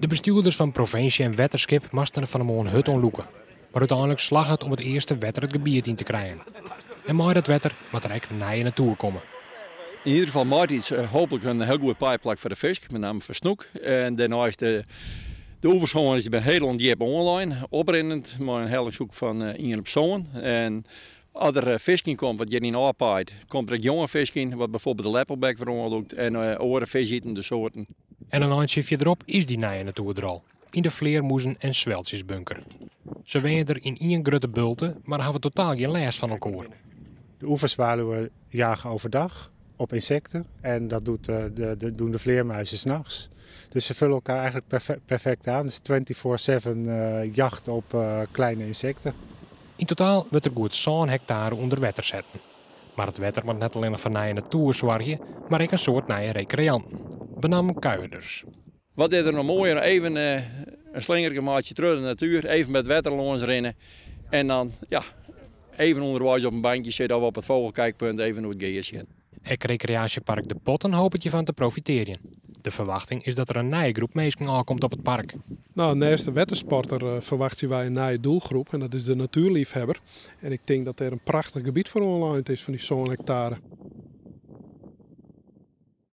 De bestjoerders fan provinsje en wetterskip moasten der fan 'e moarn hurd oan lûke. Mar úteinlik slagge it om it earste wetter it gebiet yn te krijen. En mei dat wetter moat der ek nije natoer komme. Yn ieder gefal maitiids hooplik in hiel goed paaiplak foar de fisk, met name foar snoek. En dêrneist de oeversônes dy binne hiel ûndjip oanlein, oprinnend mei in hellingshoek fan ien op sân. En as der fisk yn komt wat hjiryn ôfpaait, komt der ek jonge fisk yn, wat bijvoorbeeld de leppelbek wer oanlûkt en oare fiskitende soarten. En in eintsje fierderop is dy nije natoer der al, yn de flearmûzen en sweltsjesbunker. Se wenje der yn ien grutte bulte, mar hawwe totaal gjin lêst fan elkoar. De oeverzwaluwen jagen overdag op insecten en dat doet de, doen de vleermuizen 's nachts. Dus ze vullen elkaar eigenlijk perfect aan. Dus 24-7 jacht op kleine insecten. Yn totaal wurdt der goed 7 hektare ûnder wetter setten. Mar it wetter moat net allinnich foar nije natoer soargje, mar ek in soad nije rekreanten. Benammen kuierders. Wat is der noch moaier, even in slingerke meitsje troch de natuer, even by it wetter lâns rinne en dan, ja, even ûnderweis op in bankje sitte of op it vogelkijkpunt even oer it gea sjen. Ek rekreaasjepark De Potten hopet hjirfan te profitearjen. De ferwachting is dat der in nije groep minsken ôfkomt op it park. No, neist de wettersporter ferwachtsje wy in nije doelgroep en dat is de natuerleafhawwer. En ik tink dat dêr in prachtich gebiet foar oanlein is fan dy 7 hektare.